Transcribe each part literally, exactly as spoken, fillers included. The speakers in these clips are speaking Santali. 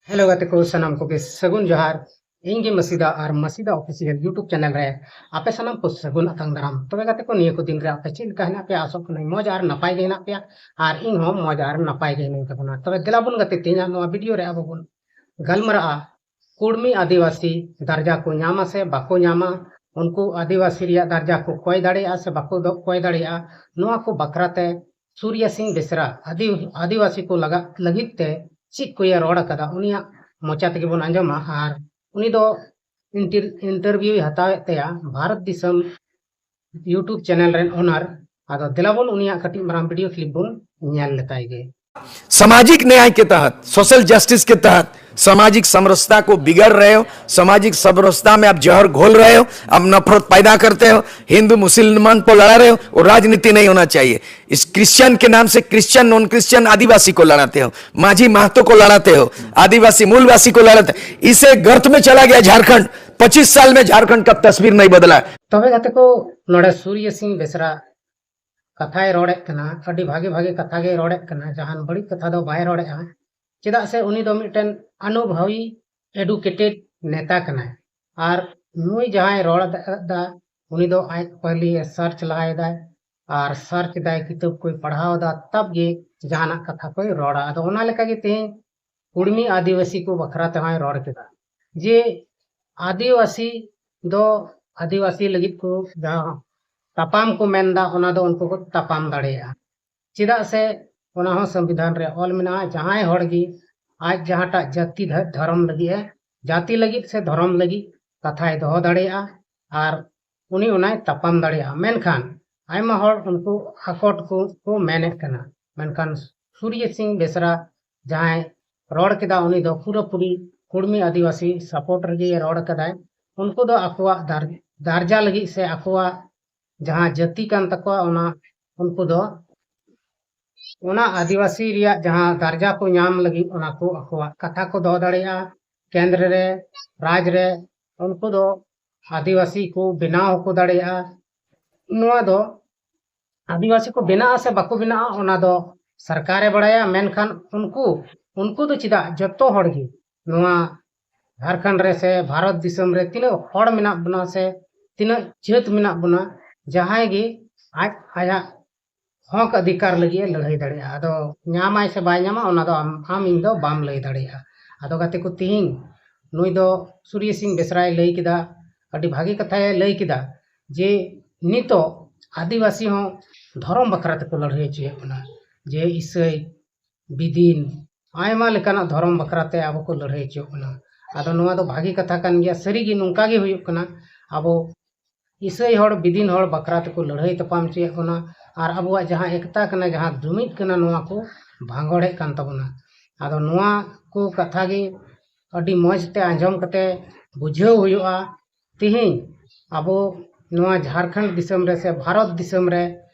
ᱦᱮᱞᱳ ᱜᱟᱛᱮ ᱠᱚ, ᱥᱟᱱᱟᱢ ᱠᱚᱜᱮ ᱥᱟᱹᱜᱩᱱ ᱡᱚᱦᱟᱨ᱾ ᱤᱧ ᱜᱮ ᱢᱟᱹᱥᱤᱫᱟ ᱟᱨ ᱢᱟᱹᱥᱤᱫᱟ ᱚᱯᱷᱤᱥᱤᱭᱟᱞ YouTube ᱪᱮᱱᱮᱞ ᱨᱮ ᱟᱯᱮ ᱥᱟᱱᱟᱢ ᱠᱚ ᱥᱟᱹᱜᱩᱱ ᱟᱛᱟᱝ ᱫᱟᱨᱟᱢ᱾ ᱛᱚᱵᱮ ᱜᱟᱛᱮ ᱠᱚ, ᱱᱤᱭᱟᱹ ᱠᱚ ᱫᱤᱱ ᱨᱮ ᱟᱯᱮ ᱪᱮᱫ ᱞᱮᱠᱟ ᱦᱮᱱᱟᱜ ᱯᱮᱭᱟ? ᱟᱥᱚᱜ ᱠᱟᱹᱱᱟᱹᱧ ᱢᱚᱡᱽ ᱟᱨ ᱱᱟᱯᱟᱭ ᱜᱮ ᱦᱮᱱᱟᱜ ᱯᱮᱭᱟ, ᱟᱨ ᱤᱧ ᱦᱚᱸ ᱢᱚᱡᱽ ᱟᱨ ᱱᱟᱯᱟᱭ ᱜᱮ ᱦᱮᱱᱟᱹᱧ ᱛᱟᱵᱚᱱᱟ᱾ ᱛᱚᱵᱮ ᱫᱮᱞᱟ ᱵᱚᱱ ᱜᱟᱛᱮ, ᱛᱮᱦᱮᱧᱟᱜ ᱱᱚᱣᱟ ᱵᱷᱤᱰᱤᱭᱳ ᱨᱮ ᱟᱵᱚ ᱵᱚᱱ ᱜᱟᱞᱢᱟᱨᱟᱜᱼᱟ ᱠᱩᱲᱢᱤ ᱟᱹᱫᱤᱵᱟᱹᱥᱤ ᱫᱟᱨᱡᱟ ᱠᱚ ᱧᱟᱢᱟ ᱥᱮ ᱵᱟᱠᱚ ᱧᱟᱢᱟ, ᱩᱱᱠᱩ ᱟᱹᱫᱤᱵᱟᱹᱥᱤ ᱨᱮᱭᱟᱜ ᱫᱟᱨᱡᱟ ᱠᱚ ᱠᱚᱭ ᱫᱟᱲᱮᱭᱟᱜᱼᱟ ᱥᱮ ᱵᱟᱠᱚ ᱫᱚ ᱠᱚᱭ ᱫᱟᱲᱮᱭᱟᱜᱼᱟ, ᱱᱚᱣᱟ ᱠᱚ ᱵᱟᱠᱷᱨᱟ ᱛᱮ ᱥᱩᱨᱭᱟ ᱥᱤᱝ ᱵᱮᱥᱨᱟ ᱟᱹᱫᱤ-, ᱟᱹᱫᱤᱵᱟᱹᱥᱤ ᱠᱚ ᱞᱟᱜᱟ-, ᱞᱟᱹᱜᱤᱫ ᱛᱮ ᱪᱮᱫ ᱠᱚᱭᱮ ᱨᱚᱲ ᱟᱠᱟᱫᱟ, ᱩᱱᱤᱭᱟᱜ ᱢᱚᱪᱟ ᱛᱮᱜᱮ ᱵᱚᱱ ᱟᱸᱡᱚᱢᱟ᱾ ᱟᱨ ᱩᱱᱤ ᱫᱚ ᱤᱱᱴᱤᱨ-, ᱤᱱᱴᱟᱨᱵᱷᱤᱭᱩᱭ ᱦᱟᱛᱟᱣᱮᱫ ᱛᱟᱭᱟ ᱵᱷᱟᱨᱚᱛ ᱫᱤᱥᱚᱢ YouTube ᱪᱮᱱᱮᱞ ᱨᱮᱱ ᱳᱱᱟᱨ᱾ ᱟᱫᱚ ᱫᱮᱞᱟ ᱵᱚᱱ ᱩᱱᱤᱭᱟᱜ ᱠᱟᱹᱴᱤᱡ ᱢᱟᱨᱟᱝ ᱵᱷᱤᱰᱤᱭᱳ ᱠᱞᱤᱯ ᱵᱚᱱ ᱧᱮᱞ ᱞᱮᱛᱟᱭ ᱜᱮ᱾ सामाजिक न्याय के तहत, सोशल जस्टिस के तहत सामाजिक समरसता को बिगाड़ रहे हो, सामाजिक समरसता में आप जहर घोल रहे हो, आप नफरत पैदा करते हो, हिंदू मुसलमान को लड़ा रहे हो। वो राजनीति नहीं होना चाहिए। इस क्रिश्चियन के नाम से क्रिश्चियन, नॉन क्रिश्चियन आदिवासी को लड़ाते हो, माझी महतो को लड़ाते हो, आदिवासी मूलवासी को लड़ाते हो। इसे गर्त में चला गया झारखंड। पच्चीस साल में झारखंड का तस्वीर नहीं बदला। ᱛᱚᱵᱮ ᱜᱟᱛᱮ ᱠᱚ, ᱱᱚᱰᱮ ᱥᱩᱨᱭᱟ ᱥᱤᱝ ᱵᱮᱥᱨᱟ ᱠᱟᱛᱷᱟᱭ ᱨᱚᱲᱮᱫ ᱠᱟᱱᱟ, ᱟᱹᱰᱤ ᱵᱷᱟᱜᱮ ᱵᱷᱟᱜᱮ ᱠᱟᱛᱷᱟ ᱜᱮᱭ ᱨᱚᱲᱮᱫ ᱠᱟᱱᱟ, ᱡᱟᱦᱟᱱ ᱵᱟᱹᱲᱤᱡ ᱠᱟᱛᱷᱟ ᱫᱚ ᱵᱟᱭ ᱨᱚᱲᱮᱫᱼᱟ᱾ ᱪᱮᱫᱟᱜ ᱥᱮ ᱩᱱᱤ ᱫᱚ ᱢᱤᱫᱴᱮᱱ ᱚᱱᱩᱵᱷᱟᱵᱤ ᱮᱰᱩᱠᱮᱴᱮᱰ ᱱᱮᱛᱟ ᱠᱟᱱᱟᱭ᱾ ᱟᱨ ᱱᱩᱭ ᱡᱟᱦᱟᱸᱭ ᱨᱚᱲ ᱮᱫᱟ, ᱩᱱᱤ ᱫᱚ ᱟᱡ ᱯᱟᱹᱦᱞᱤ ᱥᱟᱨᱪ ᱞᱟᱦᱟᱭᱮᱫᱟᱭ ᱟᱨ ᱥᱟᱨᱪ ᱮᱫᱟᱭ, ᱠᱤᱛᱟᱹᱵ ᱠᱚᱭ ᱯᱟᱲᱦᱟᱣ ᱮᱫᱟ, ᱛᱟᱵ ᱜᱮ ᱡᱟᱦᱟᱱᱟᱜ ᱠᱟᱛᱷᱟ ᱠᱚᱭ ᱨᱚᱲᱟ᱾ ᱟᱫᱚ ᱚᱱᱟ ᱞᱮᱠᱟ ᱜᱮ ᱛᱮᱦᱮᱧ ᱠᱩᱲᱢᱤ ᱟᱹᱫᱤᱵᱟᱹᱥᱤ ᱠᱚ ᱵᱟᱠᱷᱨᱟ ᱛᱮᱦᱚᱸᱭ ᱨᱚᱲ ᱠᱮᱫᱟ ᱡᱮ ᱟᱹᱫᱤᱵᱟᱹᱥᱤ ᱫᱚ, ᱟᱹᱫᱤᱵᱟᱹᱥᱤ ᱞᱟᱹᱜᱤᱫ ᱠᱚ ᱡᱟᱦᱟᱸ ᱛᱟᱯᱟᱢ ᱠᱚ ᱢᱮᱱᱫᱟ, ᱚᱱᱟ ᱫᱚ ᱩᱱᱠᱩ ᱠᱚ ᱛᱟᱯᱟᱢ ᱫᱟᱲᱮᱭᱟᱜᱼᱟ᱾ ᱪᱮᱫᱟᱜ ᱥᱮ ᱚᱱᱟ ᱦᱚᱸ ᱥᱚᱝᱵᱤᱫᱷᱟᱱ ᱨᱮ ᱚᱞ ᱢᱮᱱᱟᱜᱼᱟ, ᱡᱟᱦᱟᱸᱭ ᱦᱚᱲ ᱜᱮ ᱟᱡ ᱡᱟᱦᱟᱸᱴᱟᱜ ᱡᱟᱹᱛᱤ ᱫᱷᱚ-, ᱫᱷᱚᱨᱚᱢ ᱞᱟᱹᱜᱤᱫ ᱮ, ᱡᱟᱹᱛᱤ ᱞᱟᱹᱜᱤᱫ ᱥᱮ ᱫᱷᱚᱨᱚᱢ ᱞᱟᱹᱜᱤᱫ ᱠᱟᱛᱷᱟᱭ ᱫᱚᱦᱚ ᱫᱟᱲᱮᱭᱟᱜᱼᱟ ᱟᱨ ᱩᱱᱤ ᱚᱱᱟᱭ ᱛᱟᱯᱟᱢ ᱫᱟᱲᱮᱭᱟᱜᱼᱟ᱾ ᱢᱮᱱᱠᱷᱟᱱ ᱟᱭᱢᱟ ᱦᱚᱲ ᱩᱱᱠᱩ ᱟᱠᱚᱴ ᱠᱚ, ᱠᱚ ᱢᱮᱱᱮᱫ ᱠᱟᱱᱟ, ᱢᱮᱱᱠᱷᱟᱱ ᱥᱩᱨᱭᱟ ᱥᱤᱝ ᱵᱮᱥᱨᱟ ᱡᱟᱦᱟᱸᱭ ᱨᱚᱲ ᱠᱮᱫᱟ, ᱩᱱᱤ ᱫᱚ ᱯᱩᱨᱟᱹᱯᱩᱨᱤ ᱠᱩᱲᱢᱤ ᱟᱹᱫᱤᱵᱟᱹᱥᱤ ᱥᱟᱯᱳᱨᱴ ᱨᱮᱜᱮ ᱨᱚᱲ ᱠᱟᱫᱟᱭ᱾ ᱩᱱᱠᱩ ᱫᱚ ᱟᱠᱚᱣᱟᱜ ᱫᱟᱨ-, ᱫᱟᱨᱡᱟ ᱞᱟᱹᱜᱤᱫ ᱥᱮ ᱟᱠᱚᱣᱟᱜ ᱡᱟᱦᱟᱸ ᱡᱟᱹᱛᱤ ᱠᱟᱱ ᱛᱟᱠᱚᱣᱟ, ᱚᱱᱟ ᱩᱱᱠᱩ ᱫᱚ ᱚᱱᱟ ᱟᱹᱫᱤᱵᱟᱹᱥᱤ ᱨᱮᱭᱟᱜ ᱡᱟᱦᱟᱸ ᱫᱟᱨᱡᱟ ᱠᱚ ᱧᱟᱢ ᱞᱟᱹᱜᱤᱫ, ᱚᱱᱟ ᱠᱚ ᱟᱠᱚᱣᱟᱜ ᱠᱟᱛᱷᱟ ᱠᱚ ᱫᱚᱦᱚ ᱫᱟᱲᱮᱭᱟᱜᱼᱟ᱾ ᱠᱮᱱᱫᱨᱚ ᱨᱮ, ᱨᱟᱡᱽ ᱨᱮ ᱩᱱᱠᱩ ᱫᱚ ᱟᱹᱫᱤᱵᱟᱹᱥᱤ ᱠᱚ ᱵᱮᱱᱟᱣ ᱦᱚᱸᱠᱚ ᱫᱟᱲᱮᱭᱟᱜᱼᱟ᱾ ᱱᱚᱣᱟ ᱫᱚ ᱟᱹᱫᱤᱵᱟᱹᱥᱤ ᱠᱚ ᱵᱮᱱᱟᱜᱼᱟ ᱥᱮ ᱵᱟᱠᱚ ᱵᱮᱱᱟᱜᱼᱟ, ᱚᱱᱟ ᱫᱚ ᱥᱚᱨᱠᱟᱨᱮ ᱵᱟᱲᱟᱭᱟ, ᱢᱮᱱᱠᱷᱟᱱ ᱩᱱᱠᱩ ᱩᱱᱠᱩ ᱫᱚ ᱪᱮᱫᱟᱜ ᱡᱚᱛᱚ ᱦᱚᱲ ᱜᱮ ᱱᱚᱣᱟ ᱡᱷᱟᱲᱠᱷᱚᱸᱰ ᱨᱮ ᱥᱮ ᱵᱷᱟᱨᱚᱛ ᱫᱤᱥᱚᱢ ᱨᱮ ᱛᱤᱱᱟᱹᱜ ᱦᱚᱲ ᱢᱮᱱᱟᱜ ᱵᱚᱱᱟ ᱥᱮ ᱛᱤᱱᱟᱹᱜ ᱡᱟᱹᱛ ᱢᱮᱱᱟᱜ ᱵᱚᱱᱟ, ᱡᱟᱦᱟᱸᱭ ᱜᱮ ᱟᱡ ᱟᱭᱟᱜ ᱦᱚᱠ ᱚᱫᱷᱤᱠᱟᱨ ᱞᱟᱹᱜᱤᱫ ᱮ ᱞᱟᱹᱲᱦᱟᱹᱭ ᱫᱟᱲᱮᱭᱟᱜᱼᱟ᱾ ᱟᱫᱚ ᱧᱟᱢᱟᱭ ᱥᱮ ᱵᱟᱭ ᱧᱟᱢᱟ, ᱚᱱᱟ ᱫᱚ ᱟᱢ, ᱟᱢ ᱤᱧ ᱫᱚ ᱵᱟᱢ ᱞᱟᱹᱭ ᱫᱟᱲᱮᱭᱟᱜᱼᱟ᱾ ᱟᱫᱚ ᱜᱟᱛᱮ ᱠᱚ, ᱛᱤᱦᱤᱧ ᱱᱩᱭ ᱫᱚ ᱥᱩᱨᱭᱚ ᱥᱤᱝ ᱵᱮᱥᱨᱟᱭ ᱞᱟᱹᱭ ᱠᱮᱫᱟ, ᱟᱹᱰᱤ ᱵᱷᱟᱹᱜᱤ ᱠᱟᱛᱷᱟᱭ ᱞᱟᱹᱭ ᱠᱮᱫᱟ ᱡᱮ ᱱᱤᱛᱚᱜ ᱟᱹᱫᱤᱵᱟᱹᱥᱤ ᱦᱚᱸ ᱫᱷᱚᱨᱚᱢ ᱵᱟᱠᱷᱨᱟ ᱛᱮᱠᱚ ᱞᱟᱹᱲᱦᱟᱹᱭ ᱦᱚᱪᱚᱭᱮᱫ ᱵᱚᱱᱟ, ᱡᱮ ᱤᱥᱟᱹᱭ, ᱵᱤᱫᱤᱱ, ᱟᱭᱢᱟ ᱞᱮᱠᱟᱱᱟᱜ ᱫᱷᱚᱨᱚᱢ ᱵᱟᱠᱷᱨᱟ ᱛᱮ ᱟᱵᱚ ᱠᱚ ᱞᱟᱹᱲᱦᱟᱹᱭ ᱦᱚᱪᱚᱭᱮᱫ ᱵᱚᱱᱟ᱾ ᱟᱫᱚ ᱱᱚᱣᱟ ᱫᱚ ᱵᱷᱟᱹᱜᱤ ᱠᱟᱛᱷᱟ ᱠᱟᱱ ᱜᱮᱭᱟ, ᱥᱟᱹᱨᱤᱜᱮ ᱱᱚᱝᱠᱟ ᱜᱮ ᱦᱩᱭᱩᱜ ᱠᱟᱱᱟ᱾ ᱟᱵᱚ ᱤᱥᱟᱹᱭ ᱦᱚᱲ, ᱵᱤᱫᱤᱱ ᱦᱚᱲ ᱵᱟᱠᱷᱨᱟ ᱛᱮᱠᱚ ᱞᱟᱹᱲᱦᱟᱹᱭ ᱛᱟᱯᱟᱢ ᱦᱚᱪᱚᱭᱮᱫ ᱵᱚᱱᱟ, ᱟᱨ ᱟᱵᱚᱣᱟᱜ ᱡᱟᱦᱟᱸ ᱮᱠᱛᱟ ᱠᱟᱱᱟ, ᱡᱟᱦᱟᱸ ᱡᱩᱢᱤᱫ ᱠᱟᱱᱟ, ᱱᱚᱣᱟ ᱠᱚ ᱵᱷᱟᱸᱜᱚᱲᱮᱫ ᱠᱟᱱ ᱛᱟᱵᱚᱱᱟ᱾ ᱟᱫᱚ ᱱᱚᱣᱟ ᱠᱚ ᱠᱟᱛᱷᱟ ᱜᱮ ᱟᱹᱰᱤ ᱢᱚᱡᱽ ᱛᱮ ᱟᱸᱡᱚᱢ ᱠᱟᱛᱮ ᱵᱩᱡᱷᱟᱹᱣ ᱦᱩᱭᱩᱜᱼᱟ᱾ ᱛᱤᱦᱤᱧ ᱟᱵᱚ ᱱᱚᱣᱟ ᱡᱷᱟᱲᱠᱷᱚᱸᱰ ᱫᱤᱥᱚᱢ ᱨᱮ ᱥᱮ ᱵᱷᱟᱨᱚᱛ ᱫᱤᱥᱚᱢ ᱨᱮ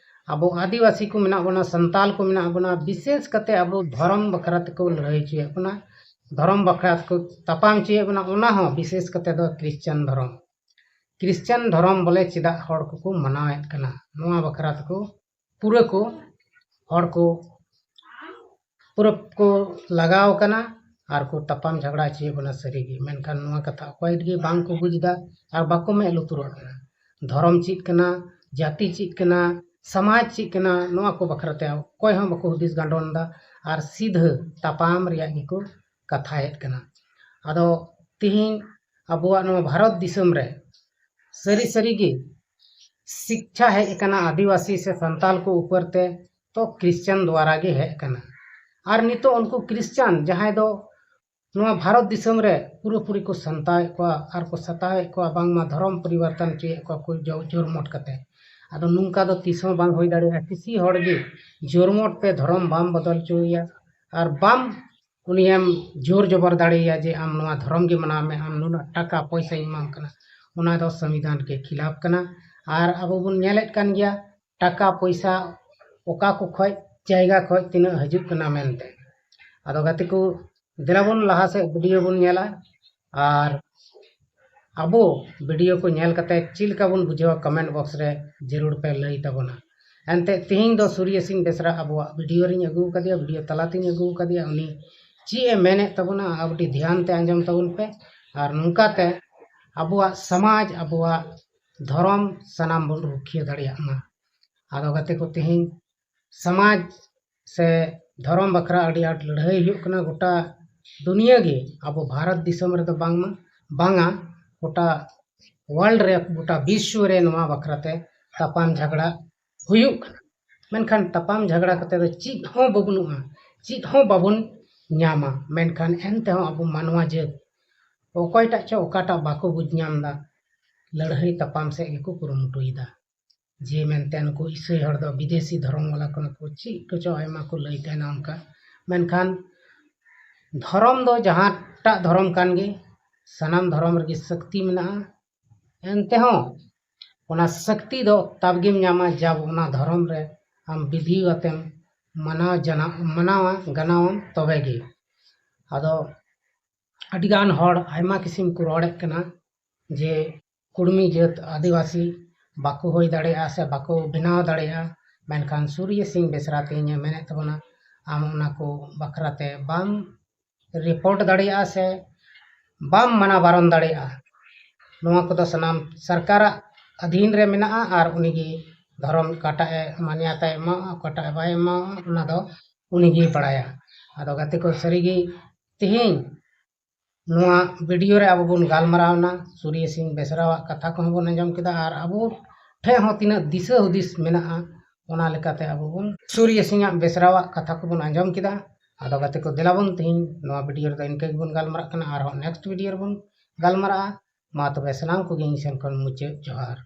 ᱟᱵᱚ ᱟᱹᱫᱤᱵᱟᱹᱥᱤ ᱠᱚ ᱢᱮᱱᱟᱜ ᱵᱚᱱᱟ, ᱥᱟᱱᱛᱟᱞ ᱠᱚ ᱢᱮᱱᱟᱜ ᱵᱚᱱᱟ, ᱵᱤᱥᱮᱥ ᱠᱟᱛᱮ ᱟᱵᱚ ᱫᱷᱚᱨᱚᱢ ᱵᱟᱠᱷᱨᱟ ᱛᱮᱠᱚ ᱞᱟᱹᱲᱦᱟᱹᱭ ᱦᱚᱪᱚᱭᱮᱫ ᱵᱚᱱᱟ, ᱫᱷᱚᱨᱚᱢ ᱵᱟᱠᱷᱨᱟ ᱛᱮᱠᱚ ᱛᱟᱯᱟᱢ ᱦᱚᱪᱚᱭᱮᱫ ᱵᱚᱱᱟ, ᱚᱱᱟ ᱦᱚᱸ ᱵᱤᱥᱮᱥ ᱠᱟᱛᱮ ᱫᱚ ᱠᱨᱤᱥᱪᱟᱱ ᱫᱷᱚᱨᱚᱢ᱾ ᱠᱨᱤᱥᱪᱟᱱ ᱫᱷᱚᱨᱚᱢ ᱵᱚᱞᱮ ᱪᱮᱫᱟᱜ ᱦᱚᱲ ᱠᱚᱠᱚ ᱢᱟᱱᱟᱣᱮᱫ ᱠᱟᱱᱟ, ᱱᱚᱣᱟ ᱵᱟᱠᱷᱨᱟ ᱛᱮᱠᱚ ᱯᱩᱨᱟᱹ ᱠᱚ ᱦᱚᱲ ᱠᱚ ᱯᱩᱨᱟᱹ ᱠᱚ ᱞᱟᱜᱟᱣ ᱠᱟᱱᱟ ᱟᱨ ᱠᱚ ᱛᱟᱯᱟᱢ ᱡᱷᱟᱜᱽᱲᱟ ᱦᱚᱪᱚᱭᱮᱫ ᱵᱚᱱᱟ ᱥᱟᱹᱨᱤᱜᱮ᱾ ᱢᱮᱱᱠᱷᱟᱱ ᱱᱚᱣᱟ ᱠᱟᱛᱷᱟ ᱚᱠᱚᱭ ᱜᱮ ᱵᱟᱝ ᱠᱚ ᱵᱩᱡᱽ ᱮᱫᱟ ᱟᱨ ᱵᱟᱠᱚ ᱢᱮᱫ ᱞᱩᱛᱩᱨᱚᱜ ᱠᱟᱱᱟ᱾ ᱫᱷᱚᱨᱚᱢ ᱪᱮᱫ ᱠᱟᱱᱟ, ᱡᱟᱹᱛᱤ ᱪᱮᱫ ᱠᱟᱱᱟ, ᱥᱚᱢᱟᱡᱽ ᱪᱮᱫ ᱠᱟᱱᱟ, ᱱᱚᱣᱟ ᱠᱚ ᱵᱟᱠᱷᱨᱟ ᱛᱮ ᱚᱠᱚᱭ ᱦᱚᱸ ᱵᱟᱠᱚ ᱦᱩᱫᱤᱥ ᱜᱟᱸᱰᱚᱱ ᱮᱫᱟ ᱟᱨ ᱥᱤᱫᱷᱟᱹ ᱛᱟᱯᱟᱢ ᱨᱮᱭᱟᱜ ᱜᱮᱠᱚ ᱠᱟᱛᱷᱟᱭᱮᱫ ᱠᱟᱱᱟ᱾ ᱟᱫᱚ ᱛᱤᱦᱤᱧ ᱟᱵᱚᱣᱟᱜ ᱱᱚᱣᱟ ᱵᱷᱟᱨᱚᱛ ᱫᱤᱥᱚᱢ ᱨᱮ ᱥᱟᱹᱨᱤ ᱥᱟᱹᱨᱤ ᱜᱮ ᱥᱤᱠᱪᱷᱟ ᱦᱮᱡ ᱟᱠᱟᱱᱟ, ᱟᱹᱫᱤᱵᱟᱹᱥᱤ ᱥᱮ ᱥᱟᱱᱛᱟᱞ ᱠᱚ ᱩᱯᱚᱨ ᱛᱮ, ᱛᱚ ᱠᱨᱤᱥᱪᱟᱱ ᱫᱣᱟᱨᱟ ᱜᱮ ᱦᱮᱡ ᱟᱠᱟᱱᱟ᱾ ᱟᱨ ᱱᱤᱛᱚᱜ ᱩᱱᱠᱩ ᱠᱨᱤᱥᱪᱟᱱ ᱡᱟᱦᱟᱸᱭ ᱫᱚ ᱱᱚᱣᱟ ᱵᱷᱟᱨᱚᱛ ᱫᱤᱥᱚᱢ ᱨᱮ ᱯᱩᱨᱟᱹᱯᱩᱨᱤ ᱠᱚ ᱥᱟᱱᱛᱟᱣᱮᱫ ᱠᱚᱣᱟ ᱟᱨ ᱠᱚ ᱥᱟᱛᱟᱣᱮᱫ ᱠᱚᱣᱟ, ᱵᱟᱝᱢᱟ ᱫᱷᱚᱨᱚᱢ ᱯᱚᱨᱤᱵᱚᱨᱛᱚᱱ ᱦᱚᱪᱚᱭᱮᱫ ᱠᱚᱣᱟ ᱠᱚ ᱡᱚ-, ᱡᱳᱨᱢᱚᱴ ᱠᱟᱛᱮ᱾ ᱟᱫᱚ ᱱᱚᱝᱠᱟ ᱫᱚ ᱛᱤᱥ ᱦᱚᱸ ᱵᱟᱝ ᱦᱩᱭ ᱫᱟᱲᱮᱭᱟᱜᱼᱟ᱾ ᱠᱤᱥᱤ ᱦᱚᱲ ᱜᱮ ᱡᱳᱨᱢᱚᱴ ᱯᱮ ᱫᱷᱚᱨᱚᱢ ᱵᱟᱢ ᱵᱚᱫᱚᱞ ᱦᱚᱪᱚᱭᱮᱭᱟ ᱟᱨ ᱵᱟᱢ ᱩᱱᱤᱭᱮᱢ ᱡᱳᱨ ᱡᱚᱵᱚᱨ ᱫᱟᱲᱮᱭᱟᱭᱟ ᱡᱮ ᱟᱢ ᱱᱚᱣᱟ ᱫᱷᱚᱨᱚᱢ ᱜᱮ ᱢᱟᱱᱟᱣ ᱢᱮ, ᱟᱢ ᱱᱩᱱᱟᱹᱜ ᱴᱟᱠᱟ ᱯᱚᱭᱥᱟᱧ ᱮᱢᱟᱢ ᱠᱟᱱᱟ, ᱚᱱᱟ ᱫᱚ ᱥᱚᱝᱵᱤᱫᱷᱟᱱ ᱜᱮ ᱠᱷᱤᱞᱟᱯ ᱠᱟᱱᱟ᱾ ᱟᱨ ᱟᱵᱚ ᱵᱚᱱ ᱧᱮᱞᱮᱫ ᱠᱟᱱ ᱜᱮᱭᱟ, ᱴᱟᱠᱟ ᱯᱚᱭᱥᱟ ᱚᱠᱟ ᱠᱚ ᱠᱷᱚᱡ, ᱡᱟᱭᱜᱟ ᱠᱷᱚᱡ ᱛᱤᱱᱟᱹᱜ ᱦᱤᱡᱩᱜ ᱠᱟᱱᱟ ᱢᱮᱱᱛᱮ᱾ ᱟᱫᱚ ᱜᱟᱛᱮ ᱠᱚ, ᱫᱮᱞᱟ ᱵᱚᱱ ᱞᱟᱦᱟ ᱥᱮᱫ ᱵᱷᱤᱰᱤᱭᱳ ᱵᱚᱱ ᱧᱮᱞᱟ ᱟᱨ ᱟᱵᱚ ᱵᱷᱤᱰᱤᱭᱳ ᱠᱚ ᱧᱮᱞ ᱠᱟᱛᱮ ᱪᱮᱫ ᱞᱮᱠᱟ ᱵᱚᱱ ᱵᱩᱡᱷᱟᱹᱣᱟ, ᱠᱚᱢᱮᱱᱴ ᱵᱚᱠᱥ ᱨᱮ ᱡᱟᱹᱨᱩᱲ ᱯᱮ ᱞᱟᱹᱭ ᱛᱟᱵᱚᱱᱟ᱾ ᱮᱱᱛᱮ ᱛᱤᱦᱤᱧ ᱫᱚ ᱥᱩᱨᱭᱚ ᱥᱤᱝ ᱵᱮᱥᱨᱟ ᱟᱵᱚᱣᱟᱜ ᱵᱷᱤᱰᱤᱭᱳ ᱨᱤᱧ ᱟᱹᱜᱩ ᱟᱠᱟᱫᱮᱭᱟ, ᱵᱷᱤᱰᱤᱭᱳ ᱛᱟᱞᱟᱛᱤᱧ ᱟᱹᱜᱩ ᱟᱠᱟᱫᱮᱭᱟ᱾ ᱩᱱᱤ ᱪᱮᱫ ᱮ ᱢᱮᱱᱮᱫ ᱛᱟᱵᱚᱱᱟ, ᱟᱹᱰᱤ ᱫᱷᱮᱭᱟᱱ ᱛᱮ ᱟᱸᱡᱚᱢ ᱛᱟᱵᱚᱱ ᱯᱮ᱾ ᱟᱨ ᱱᱚᱝᱠᱟᱛᱮ ᱟᱵᱚᱣᱟᱜ ᱥᱚᱢᱟᱡᱽ, ᱟᱵᱚᱣᱟᱜ ᱫᱷᱚᱨᱚᱢ ᱥᱟᱱᱟᱢ ᱵᱚᱱ ᱨᱩᱠᱷᱤᱭᱟᱹ ᱫᱟᱲᱮᱭᱟᱜ ᱢᱟ᱾ ᱟᱫᱚ ᱜᱟᱛᱮ ᱠᱚ, ᱛᱮᱦᱮᱧ ᱥᱚᱢᱟᱡᱽ ᱥᱮ ᱫᱷᱚᱨᱚᱢ ᱵᱟᱠᱷᱨᱟ ᱟᱹᱰᱤ ᱟᱸᱴ ᱞᱟᱹᱲᱦᱟᱹᱭ ᱦᱩᱭᱩᱜ ᱠᱟᱱᱟ ᱜᱚᱴᱟ ᱫᱩᱱᱤᱭᱟᱹ ᱜᱮ, ᱟᱵᱚ ᱵᱷᱟᱨᱚᱛ ᱫᱤᱥᱚᱢ ᱨᱮᱫᱚ ᱵᱟᱝᱢᱟ ᱵᱟᱝᱟ, ᱜᱚᱴᱟ ᱣᱟᱨᱞᱰ ᱨᱮ, ᱜᱚᱴᱟ ᱵᱤᱥᱣ ᱨᱮ ᱱᱚᱣᱟ ᱵᱟᱠᱷᱨᱟᱛᱮ ᱛᱟᱯᱟᱢ ᱡᱷᱟᱜᱽᱲᱟ ᱦᱩᱭᱩᱜ ᱠᱟᱱᱟ᱾ ᱢᱮᱱᱠᱷᱟᱱ ᱛᱟᱯᱟᱢ ᱡᱷᱟᱜᱽᱲᱟ ᱠᱟᱛᱮ ᱫᱚ ᱪᱮᱫ ᱦᱚᱸ ᱵᱟᱹᱱᱩᱜᱼᱟ, ᱪᱮᱫ ᱦᱚᱸ ᱵᱟᱵᱚᱱ ᱧᱟᱢᱟ᱾ ᱢᱮᱱᱠᱷᱟᱱ ᱮᱱ ᱛᱮᱦᱚᱸ ᱟᱵᱚ ᱢᱟᱱᱣᱟ ᱡᱟᱹᱛ ᱚᱠᱚᱭᱴᱟᱜ ᱪᱚ ᱚᱠᱟᱴᱟᱜ ᱵᱟᱠᱚ ᱵᱩᱡᱽ ᱧᱟᱢ ᱮᱫᱟ, ᱞᱟᱹᱲᱦᱟᱹᱭ ᱛᱟᱯᱟᱢ ᱥᱮᱫ ᱜᱮᱠᱚ ᱠᱩᱨᱩᱢᱩᱴᱩᱭᱮᱫᱟ᱾ ᱡᱮ ᱢᱮᱱᱛᱮ ᱱᱩᱠᱩ ᱤᱥᱟᱹᱭ ᱦᱚᱲ ᱫᱚ ᱵᱤᱫᱮᱥᱤ ᱫᱷᱚᱨᱚᱢ ᱵᱟᱞᱟ ᱠᱟᱱᱟ ᱠᱚ, ᱪᱮᱫ ᱠᱚᱪᱚ ᱟᱭᱢᱟ ᱠᱚ ᱞᱟᱹᱭ ᱛᱟᱦᱮᱱᱟ ᱚᱱᱠᱟ᱾ ᱢᱮᱱᱠᱷᱟᱱ ᱫᱷᱚᱨᱚᱢ ᱫᱚ ᱡᱟᱦᱟᱸᱴᱟᱜ ᱫᱷᱚᱨᱚᱢ ᱠᱟᱱ ᱜᱮ, ᱥᱟᱱᱟᱢ ᱫᱷᱚᱨᱚᱢ ᱨᱮᱜᱮ ᱥᱚᱠᱛᱤ ᱢᱮᱱᱟᱜᱼᱟ᱾ ᱮᱱᱛᱮᱦᱚᱸ ᱚᱱᱟ ᱥᱚᱠᱛᱤ ᱫᱚ ᱛᱟᱵᱜᱮᱢ ᱧᱟᱢᱟ ᱡᱟᱵ ᱚᱱᱟ ᱫᱷᱚᱨᱚᱢ ᱨᱮ ᱟᱢ ᱵᱤᱫᱷᱤ ᱟᱛᱮᱢ ᱢᱟᱱᱟᱣ ᱡᱟᱱᱟ-, ᱢᱟᱱᱟᱣᱟ ᱜᱟᱱᱟᱣᱟᱢ ᱛᱚᱵᱮ ᱜᱮ᱾ ᱟᱫᱚ ᱟᱹᱰᱤᱜᱟᱱ ᱦᱚᱲ ᱟᱭᱢᱟ ᱠᱤᱥᱤᱢ ᱠᱚ ᱨᱚᱲᱮᱫ ᱠᱟᱱᱟ ᱡᱮ ᱠᱩᱲᱢᱤ ᱡᱟᱹᱛ ᱟᱹᱫᱤᱵᱟᱹᱥᱤ ᱵᱟᱠᱚ ᱦᱩᱭ ᱫᱟᱲᱮᱭᱟᱜᱼᱟ ᱥᱮ ᱵᱟᱠᱚ ᱵᱮᱱᱟᱣ ᱫᱟᱲᱮᱭᱟᱜᱼᱟ᱾ ᱢᱮᱱᱠᱷᱟᱱ ᱥᱩᱨᱭᱟᱹ ᱥᱤᱝ ᱵᱮᱥᱨᱟ ᱛᱮᱦᱮᱧᱮ ᱢᱮᱱᱮᱫ ᱛᱟᱵᱚᱱᱟ, ᱟᱢ ᱚᱱᱟ ᱠᱚ ᱵᱟᱠᱷᱨᱟᱛᱮ ᱵᱟᱢ ᱨᱤᱯᱳᱨᱴ ᱫᱟᱲᱮᱭᱟᱜᱼᱟ ᱥᱮ ᱵᱟᱢ ᱢᱟᱱᱟ ᱵᱟᱨᱚᱱ ᱫᱟᱲᱮᱭᱟᱜᱼᱟ᱾ ᱱᱚᱣᱟ ᱠᱚᱫᱚ ᱥᱟᱱᱟᱢ ᱥᱚᱨᱠᱟᱨᱟᱜ ᱟᱹᱫᱷᱤᱱ ᱨᱮ ᱢᱮᱱᱟᱜᱼᱟ ᱟᱨ ᱩᱱᱤᱜᱮ ᱫᱷᱚᱨᱚᱢ ᱚᱠᱟᱴᱟᱜ ᱮ ᱢᱟᱱᱭᱟᱛᱟᱭ ᱮᱢᱟᱜᱼᱟ, ᱚᱠᱟᱴᱟᱜ ᱮ ᱵᱟᱭ ᱮᱢᱟᱜᱼᱟ, ᱚᱱᱟ ᱫᱚ ᱩᱱᱤᱜᱮᱭ ᱵᱟᱲᱟᱭᱟ᱾ ᱟᱫᱚ ᱜᱟᱛᱮ ᱠᱚ, ᱥᱟᱹᱨᱤᱜᱮ ᱛᱮᱦᱮᱧ ᱱᱚᱣᱟ ᱵᱷᱤᱰᱤᱭᱳ ᱨᱮ ᱟᱵᱚ ᱵᱚᱱ ᱜᱟᱞᱢᱟᱨᱟᱣ ᱮᱱᱟ, ᱥᱩᱨᱭᱟᱹ ᱥᱤᱝ ᱵᱮᱥᱨᱟᱣᱟᱜ ᱠᱟᱛᱷᱟ ᱠᱚᱦᱚᱸ ᱵᱚᱱ ᱟᱸᱡᱚᱢ ᱠᱮᱫᱟ ᱟᱨ ᱟᱵᱚ ᱴᱷᱮᱱ ᱦᱚᱸ ᱛᱤᱱᱟᱹᱜ ᱫᱤᱥᱟᱹ ᱦᱩᱫᱤᱥ ᱢᱮᱱᱟᱜᱼᱟ, ᱚᱱᱟ ᱞᱮᱠᱟᱛᱮ ᱟᱵᱚ ᱵᱚᱱ ᱥᱩᱨᱭᱟᱹ ᱥᱤᱝᱟᱜ ᱵᱮᱥᱨᱟᱣᱟᱜ ᱠᱟᱛᱷᱟ ᱠᱚᱵᱚᱱ ᱟᱸᱡᱚᱢ ᱠᱮᱫᱟ᱾ ᱟᱫᱚ ᱜᱟᱛᱮ ᱠᱚ, ᱫᱮᱞᱟ ᱵᱚᱱ ᱛᱮᱦᱮᱧ ᱱᱚᱣᱟ ᱵᱷᱤᱰᱤᱭᱳ ᱨᱮᱫᱚ ᱤᱱᱠᱟᱹ ᱜᱮᱵᱚᱱ ᱜᱟᱞᱢᱟᱨᱟᱜ ᱠᱟᱱᱟ, ᱟᱨᱦᱚᱸ ᱱᱮᱠᱥᱴ ᱵᱷᱤᱰᱤᱭᱳ ᱨᱮᱵᱚᱱ ᱜᱟᱞᱢᱟᱨᱟᱜᱼᱟ᱾ ᱢᱟ ᱛᱚᱵᱮ ᱥᱟᱱᱟᱢ ᱠᱚᱜᱮ ᱤᱧ ᱥᱮᱱ ᱠᱷᱚᱱ ᱢᱩᱪᱟᱹᱫ ᱡᱚᱦᱟᱨ᱾